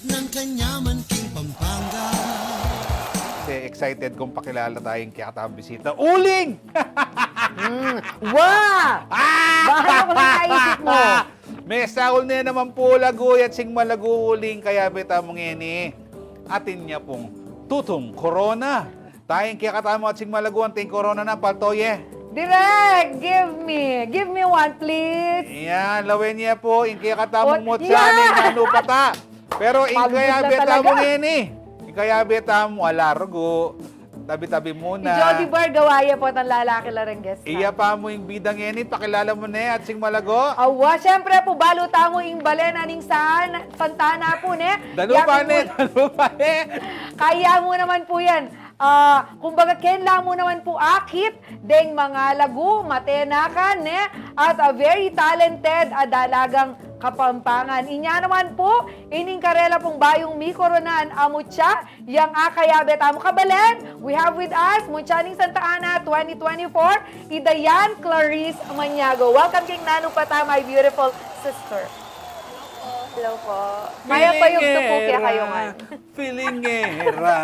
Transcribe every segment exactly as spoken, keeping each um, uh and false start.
Ng kanyaman king Pampanga. Kasi excited kung pakilala tayong kaya katang bisita. Uling! Mm. Wa! Ah! Bahala ko na naisip mo. May saul ne naman po lagu at sing malagu uling kaya beta mong ini. Atin niya pong tutung corona. Tayong kaya katamu at sing malagu ang ting corona na paltoye. Direk, give me. Give me one, please. Yan, lawen niya po, ing kaya katamu What? Mo siya, Yeah! Nanu Pata. Pero ing Palugod kaya na beta talaga. Mo ini. Ing kaya beta Mo alargo. Tabi-tabi Si muna. Jody Bar, gawa ya po at ang lalaki la ring guest. Iya pa mo ing bidang ini, pakilala mo ne, at sing malago. Awa, siyempre po, balu tamu ing balen na ning San, Santa Ana po, ne? Danupa Yakin ne, po, danupa ne. Kaya mo naman po yan. Ah, kumbaga, ken la mo naman po akit, deng mga lagu, matenakan, ne? At a very talented a dalagang Kapampangan. Inya naman po, ining karela pong bayung mikoronaan a mutya, yang akayabe tamu kabalen. We have with us, mutya ning Santa Ana twenty twenty-four, i Diane Clarice Maniago. Welcome king Nanu Pata, my beautiful sister. Hello po. Mayap a yugto po kekayu ngan. Filingera,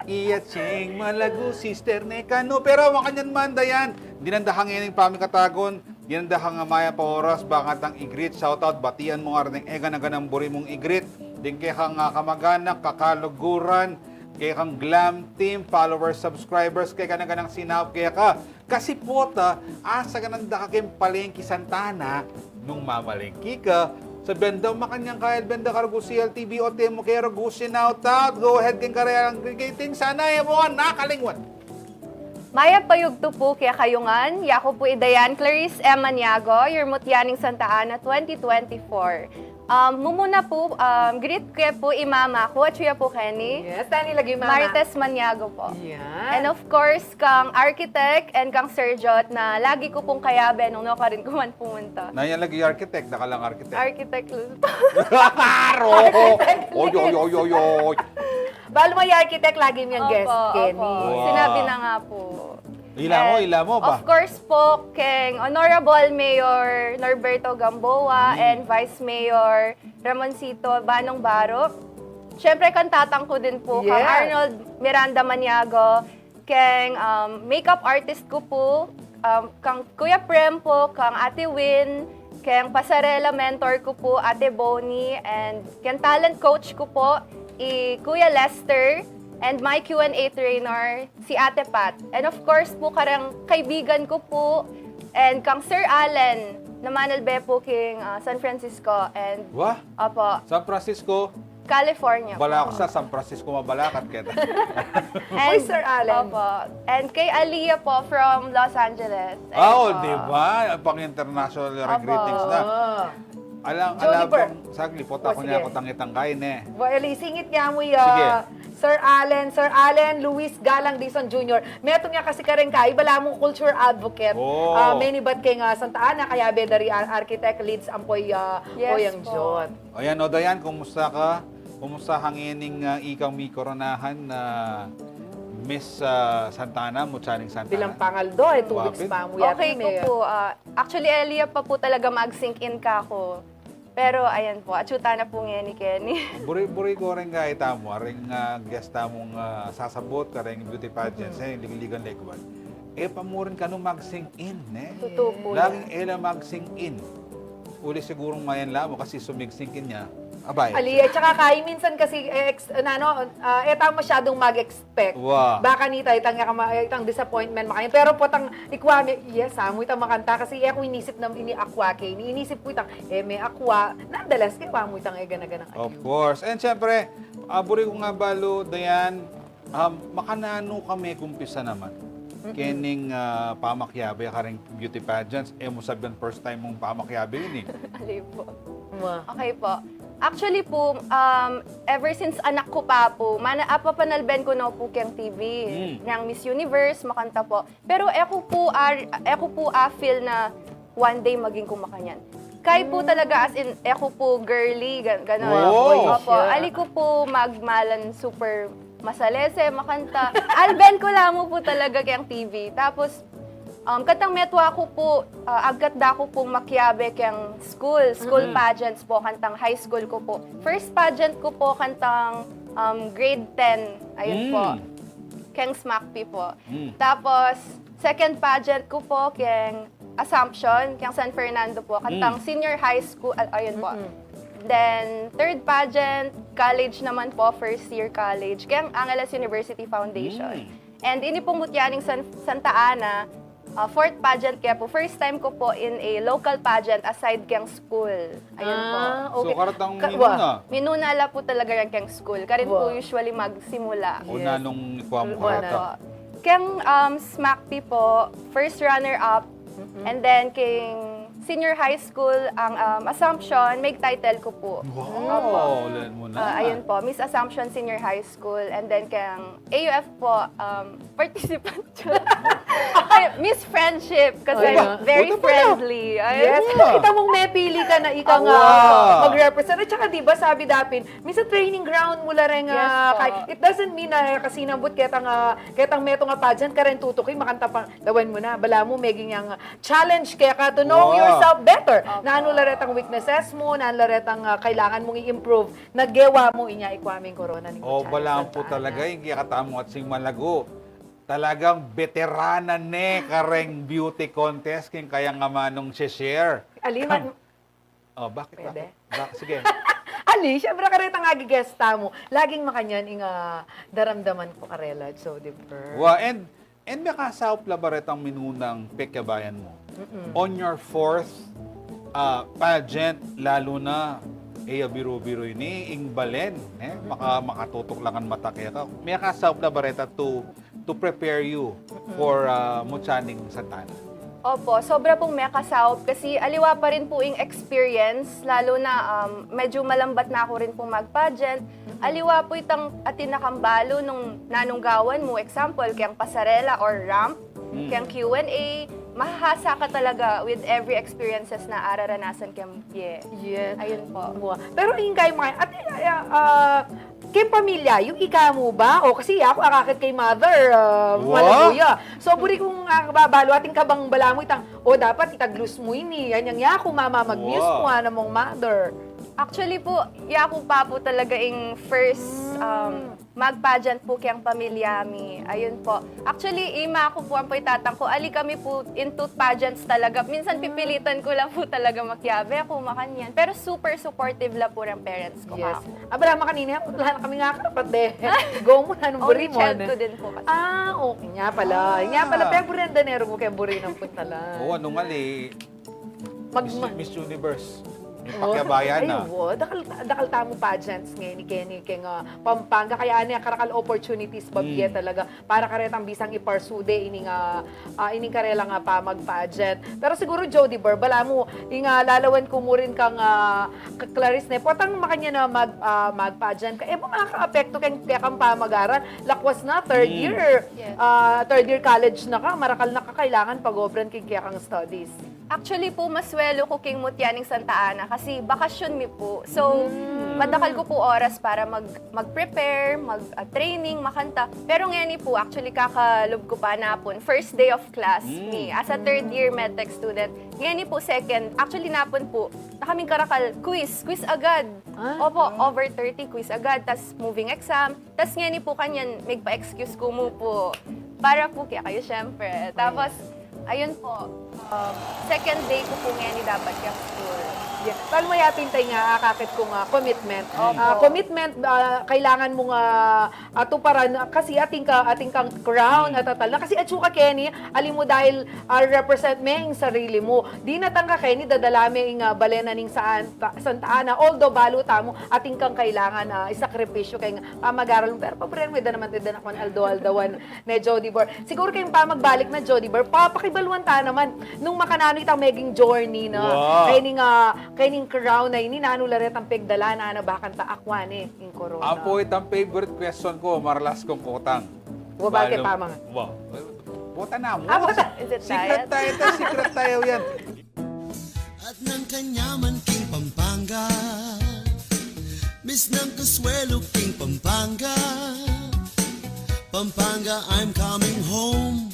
iya ching malagu sister ne kanu. Pero makanyan man, Diane, dinanda kang ining pamikatagun, dinanda kang mayap a oras, bang katang i-greet, shoutout, batian mo nga rin ing e gana-ganang buri mung i-greet, ding kekang, ah, kamaganak, kakaluguran, kekang Glam Team, followers, subscribers, keka na ganang sinaup keka. Kasi pota, asa gananda ka king palengke Santa Ana, nung mamalengke ka, sabian da makanyan kaya benda ka ragu C L T V o temu ke ragu sinaup, go ahead king karelang greeting, sana e mo nakalingwan. Mayap a yugto po kekayu ngan, yaku po i Diane Clarice M. Maniago, your mutya ning Santa Ana twenty twenty-four. Um, mumuna po, um, greet ke po i mama ku, atyu ya po keni. Yes, tani lagi mama. Marites Maniago po. Yan. And of course, kang Architect and kang Sir Jot na lagi ku pung kayabe nung nukarin ku man pumunta. Na yan lagi architect, nakalang architect. Architect Lul. Aro! Oy, oy, oy, oy, oy. Balu mo, i Architect lagi miyang guest, Opo, Kenny. opo. Wow. Sinabi na nga po. Ila mo, And ila mo ba? Of course po, keng Honorable Mayor Norberto Gamboa Mm. and Vice Mayor Ramoncito Banong Baro. Siyempre, kang tatang ku din po, kang Yes. Arnold Miranda Maniago, keng, um, makeup artist ku po, um, kang Kuya Prem po, kang Ate Win, keng pasarela mentor ku po, Ate Bonnie, and keng talent coach ku po, i Kuya Lester, and my Q and A trainer, si Ate Pat. And of course po, kareng kaibigan ku po, and kang Sir Allen, na manalbe po king, ah, San Francisco, and Wah? Opo, San Francisco? California Bala po. Ko sa San Francisco mabalakat kita. And, Uy, Sir Allen. Opo. And kay Aliyah po from Los Angeles. Ayun Ah, oh, po. Di ba? Pang international Opo. Greetings na. Ah. Alang, Jody alang Bar. Saglit po, Oh, tako sige. Niya ako tangitang kain eh. Well, isingit niya mo Sige. ya, Sir Allen, Sir Allen, Luis Galang Dizon Junior. Metung ya kasi kareng kai, bala mung culture advocate. Oh. Ah, menibat keng Santa Ana, kayabe da ri ar- architect leads ampo ya, Yes o yang po. Jot. Ayan, o Diane, kumusta ka? Kumusta kang ining ah, ikang mikoronahan na Miss ah, Santa Ana, mutya ning Santa Ana? Bilang pangaldo, eh, two weeks Wapit. pa mo yata. Okay ko May- po. Ah, actually, Aliyah pa po talaga mag-sink in ka ko. Pero ayan po, atsu ta na po ngeni keni. Buri-buri ko rin nga ita mo, ring ah, guest tamung ah, sasabot, kareng beauty pageants, eh, ligligan lekwan. E pa mo rin kanu mag-sink in, eh. Tutu po. Laging e la mag-sink in. Uli sigurong mayan la mo kasi sumigsink in niya. Abay. Ali, at saka kay minsan kasi, eh, ex, na, ano, ah, e tamu masyadong mag-expect. Wa. Baka nita, itang, itang disappointment makanya. Pero potang, ikwa mi, yes, ha, mo itang makanta kasi e ku inisip na ini akwa ke, ini, inisip ku itang, e me akwa, nonetheless, kaya mo itang e gana-ganang Of ayun. Course. And syempre, ah, buri ko nga balu, Diane, um, makananu kami kumpisa naman. Kening ah, pamakyabe, kareng beauty pageants, e mo sabian first time mung pamakyabe ini. Ali po. Wa. Okay po. Actually po, um, ever since anak ko pa po, mana, apapanalben ko na po keng T V, Mm. niyang Miss Universe, makanta po. Pero e ko po, ar- e ko po a-feel na one day maging kumakanyan. Kay po talaga, as in, e ko po girly, gan- ganon. Wow. Opo, ali ko po magmalan super masalese, makanta. Alben ko lamo po talaga keng T V. Tapos, Um, kantang metua ku pu, ah, agkat da ku pung makiabe keng school, school pageants pu, kantang high school ku pu. First pageant ku pu, kantang, um, grade ten, ayun pu. Keng SMACP pu. Tapos, second pageant ku pu, keng Assumption, keng San Fernando pu, kantang senior high school, ah, ayun pu. Then, third pageant, college naman pu, first year college, keng Angeles University Foundation. And ini pung Mutya ning San, Santa Ana, ah, fourth pageant ke pu, first time ku pu in a local pageant aside keng school. Ayun pu. Ah, okay. So, karetang Ka- minuna. Minuna la pu talaga yang keng school. Karin pu usually magsimula. O, yes. Nanung ikuan mu kareta? Keng, um, SMACP pu, first runner-up. And then, keng senior high school, ang, um, Assumption, mig title ku pu. Wow! Len mu na. Ah, ayun pu, Miss Assumption Senior High School. And then, keng A U F pu, um, participant. Ay, Miss Friendship, kasi very friendly. Ay, yes. Kita mung mepili ka na ika nga mag-represent. At saka, di ba, sabi dapin, minsan training ground mu la rin nga, it doesn't mean na kasi nambut ketang, ah, ketang metung a pageant, karen tutuki, makanta pa, lawen mu na, balamu, meging yang challenge keka to know yourself better. Nanu la retang weaknesses mu, nanu la retang, ah, kailangan mung i-improve, na gewa mu inya ikua ming korona ning Mutya ning Santa Ana. O, balamu pu talaga, ing kekatamung atsing malago. Talagang beterana ne kareng beauty contest, king kayang amanung share. Aliman. O, bakit, bakit? Bak- sige. Ali, syempre, karetang agi guest tamu. Laging makanyan ing, ah, daramdaman ku karela, Jody Byrne. Wa, and, and mekasaup la ba retang minunang pekabayan mu? On your fourth, ah, pageant, lalu na, e ya biru-biru ini, ing balen, eh? Maka, makatutuk la ngan mata keka. Mekasaup la ba reta to to prepare you for, ah, Mutya ning Santa Ana? Opo, sobra pung mekasaup kasi aliwa pa rin pu ing experience, lalo na, um, medyo malambat na ku rin pung mag-pageant. Aliwa pu itang atin na kang balu nung nanung gawan mu, example, keng pasarela or ramp, keng Q and A, mahahasa ka talaga with every experiences na araranasan keng bie. Yes. Ayun pu. Wa. Pero ing kaya mu, at, ah, ah, keng pamilya yu, ika mu ba? O, kasi aku, akakit kay mother, ah, malago ya. So, buri kung, ah, babalu, atin ka bang balamu itang, o, dapat itaglus mu ini, yan yang yaku, mama, mag-muse ku, ana mung mother. Actually pu, yaku pa pu talaga ing first, um, mag-pageant pu keng pamilya mi. Ayun pu. Actually, ima ku pu ampo i tatang ku, ali kami pu into pageants talaga. Minsan pipilitan ku lang pu talaga makiabe ku, makanyan. Pero super supportive la pu reng parents ku kaku. Yes. Abra, makanini, ala na kami nga karapat de. Go mu, nanung buri mu. Only child ku din pu kasi. Ah, okay. Nya pala. Nya pala, peburi, danero mu keng buri nang puntalan. O, nung ali, Mag- Miss, Miss Universe. Yung pakiabayan na. Ay, wo, dakal, dakal tamu pageants ngeni keni keng, ah, Pampanga. Kaya ani, karakal opportunities babie talaga para karetang bisang i-pursue de ining, ah, ah, ining karelang, ah, pamag-pageant. Pero siguru, Jody Byrne, balamu, ing, ah, lalawen ku mu rin kang, ah, ka-, Clarice ne, potang makanyan a mag-, ah, mag-pageant ka, e ba makakaapekto keng kekang pamag-aral? Lakwas na, third year, ah, third year college na ka, marakal na ka, kailangan pag-obran keng kekang studies. Actually pu, maswelu ku king Mutya ning Santa Ana kasi bakasyun mi pu. So, madakal ku pu oras para mag, mag-prepare, mag, ah, training, makanta. Pero ngeni pu, actually, kakalub ku pa napun, first day of class mi as a third year medtech student. Ngeni pu, second, actually, napun pu, na kaming karakal, quiz, quiz agad. Opo, over thirty, quiz agad. Tas moving exam. Tas ngeni pu kanyan, migpa-excuse ku mu pu. Para pu kekayu, syempre. Tapos, ayun pu, um, second day ku pu ngeni dapat keng school. Yeah. Palu, mayapin tayu nga, akakit kung, ah, commitment. Opo. Ah, commitment, ah, kailangan mung, ah, tuparan, ah, kasi atin ka, atin kang crown, atatal na. Kasi atsu ka keni, ali mu dahil, ah, represent me ing sarili mu. Dinatang ka keni, dadala me ing, ah, balen na ning Santa, Santa Ana. Although balu tamu, atin kang kailangan, ah, isakripisyu keng pamag-aral mu. Pero paburen mu, e da naman, e da naman aldo-aldawan ne, Jody Byrne. Siguru keng pamagbalik na, Jody Byrne, papakibaluan ta naman nung makananu itang meging journey na. Wow. Kening, ah, kening crown na ini, nanu la retang pegdalan, ana, bakanta akua ne ing corona. Ampo itang favorite question ku, maralas kung kutang. Wa, bakit, pamang? Wa. Bota na mu. Ah, bota. Is it secret diet? Tayo, secret tayo yan. At nang kanyaman king Pampanga, Miss nang Consuelo king Pampanga. Pampanga, I'm coming home.